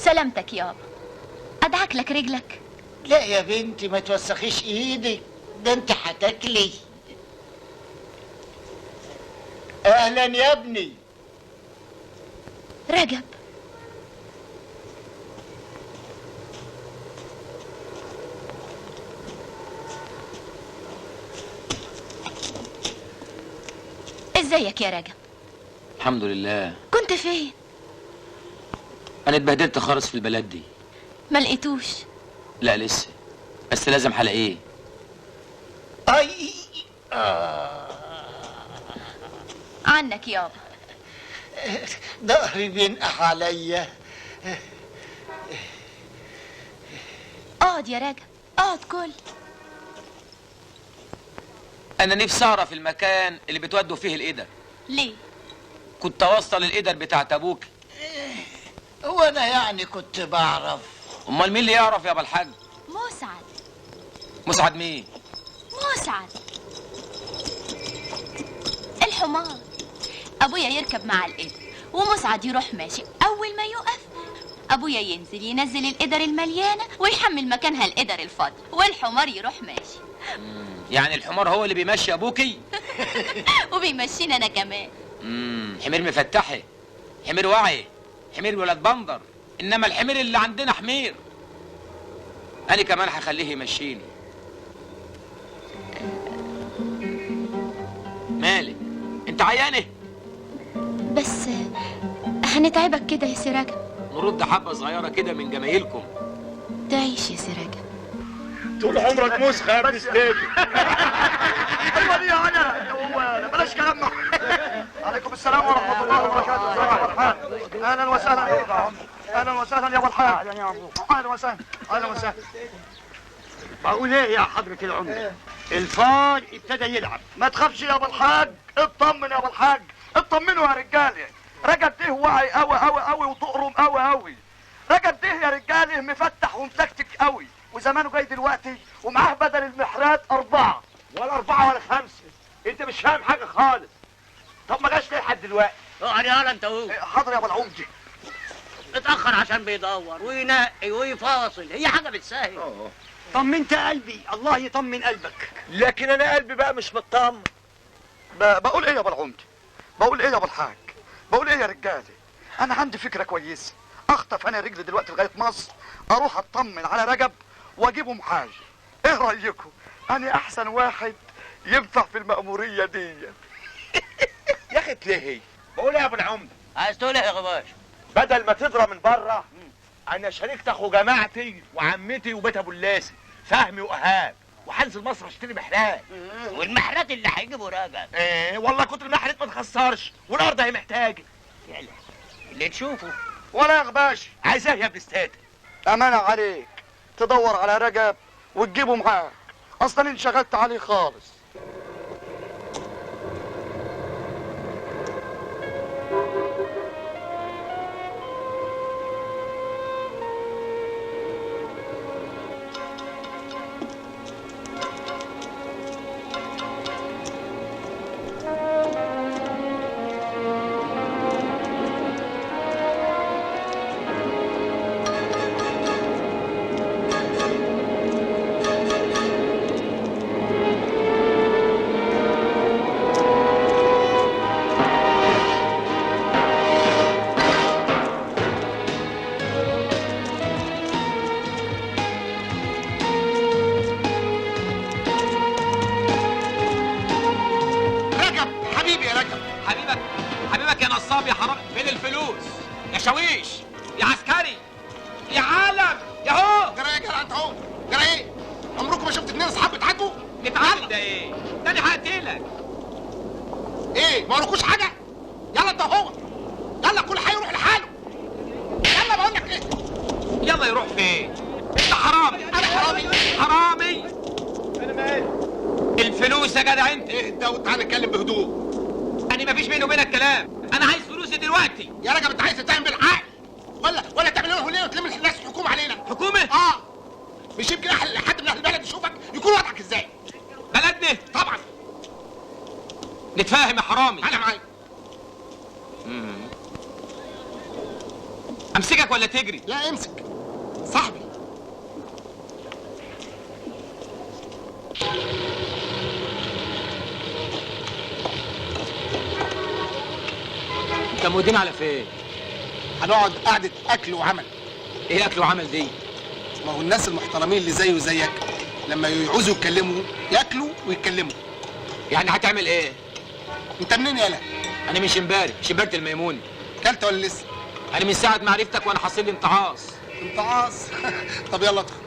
سلامتك يابا. ادعك لك رجلك؟ لا يا بنتي ما توسخيش ايدك، ده انت هتاكلي. اهلا يا ابني. رجب. ازيك يا رجب؟ الحمد لله. كنت فين؟ انا اتبهدلت خالص في البلد دي. ما لقيتوش؟ لا لسه، بس لازم حلقة. اي عنك يابا. ظهري بينقح عليا. اقعد يا رجب، اقعد كل. انا نفسي اعرف المكان اللي بتودوا فيه القدر. ليه؟ كنت اوصل القدر بتاعت ابوك. هو انا يعني كنت بعرف؟ امال مين اللي يعرف يا ابو الحاج؟ مسعد. مسعد مين؟ مسعد الحمار. ابويا يركب مع القدر ومسعد يروح ماشي، اول ما يقف ابويا ينزل ينزل القدر المليانة ويحمل مكانها القدر الفاضي، والحمار يروح ماشي. يعني الحمار هو اللي بيمشي ابوكي؟ وبيمشينا انا كمان. حمير مفتحة، حمير واعي، حمير ولاد بندر، انما الحمير اللي عندنا حمير. انا كمان هخليه يمشيني. مالك انت عيانه؟ بس هنتعبك كده يا سي رجب. نرد حبه صغيرة كده من جمايلكم. تعيش يا سي رجب. طول عمرك مسخه يا ابن ستيتي. ايوه دي انا بلاش كلام. عليكم السلام ورحمة الله وبركاته. اهلا وسهلا. اهلا وسهلا يا ابو الحاج. اهلا وسهلا. اهلا وسهلا. بقول ايه يا حضره العمدة؟ الفار ابتدى يلعب. ما تخافش يا ابو الحاج، اطمن يا ابو الحاج، اطمنوا يا رجاله. رجب ده واعي قوي قوي قوي وتقرم قوي قوي. رجب ده يا رجاله مفتح ومتكتك قوي، وزمانه جاي دلوقتي ومعاه بدل المحرات 4. ولا 4 ولا 5، انت مش فاهم حاجة خالص. طب ما جاش ليه لحد دلوقتي؟ اقعد يالا انت اهو. حاضر يا ابو العمدة. اتاخر عشان بيدور وينقي ويفاصل، هي حاجة بتسهل. طمنت قلبي، الله يطمن قلبك. لكن انا قلبي بقى مش مطمن. بقول ايه يا ابو العمدة؟ بقول ايه يا ابو الحاج؟ بقول ايه يا رجاله؟ انا عندي فكرة كويسة. اخطف انا رجلي دلوقتي لغاية مصر، اروح اطمن على رجب واجيبه محاج. ايه رايكم؟ انا احسن واحد ينفع في المأمورية دي. يا اخي تلهي. بقول ايه يا ابو العمدة؟ عايز تقول ايه يا غباش؟ بدل ما تضرب من بره، انا شاركت اخو جماعتي وعمتي وبيت ابو اللاسي فهمي وايهاب، وهنزل مصر اشتري محرات. والمحرات اللي هيجيبه رجب. ايه والله كتر المحرات ما تخسرش، والارض هي محتاجه. يلا اللي تشوفه. ولا يا غباش؟ عايز ايه يا ابن استاذ؟ امانه عليك تدور على رجب وتجيبه معاك، اصلا انشغلت عليه خالص. نصاب يا حرام، فين الفلوس؟ يا شاويش، يا عسكري، يا عالم، يا هو. جرى ايه يا جدع انت اهو؟ جرى ايه؟ عمركم ما شفت اتنين اصحاب بيتعاتبوا؟ نتعاتب ده ايه؟ ده انا هقتلك. ايه؟ ما وراكوش حاجة؟ يلا انت وهو، يلا كل حي يروح لحاله. يلا بقول لك ايه؟ يلا يروح فين؟ انت حرامي. انا حرامي؟ حرامي. انا مالي؟ الفلوس يا جدع انت. اهدى وتعالى نتكلم بهدوء. انا مفيش بيني وبينك كلام، انا عايز فلوسي دلوقتي. يا رجب انت عايز تتهم بالعقل ولا تعمل لنا هليه وتلم الناس الحكومة علينا؟ حكومة؟ اه. مش يمكن حد من اهل البلد يشوفك يكون وضعك ازاي؟ بلدنا؟ طبعا. نتفاهم يا حرامي. تعالى معايا. امسكك ولا تجري؟ لا امسك صاحبي. انت مودين على فين؟ هنقعد قعدة اكل وعمل. ايه اكل وعمل دي؟ ما هو الناس المحترمين اللي زيه وزيك لما يعوزوا يتكلموا ياكلوا ويتكلموا. يعني هتعمل ايه؟ انت منين يالا؟ انا من شمباري، شمبارة الميمون. كلت ولا لسه؟ انا من ساعة ما عرفتك وانا حاصل لي امتعاص. امتعاص؟ طب يلا ادخل.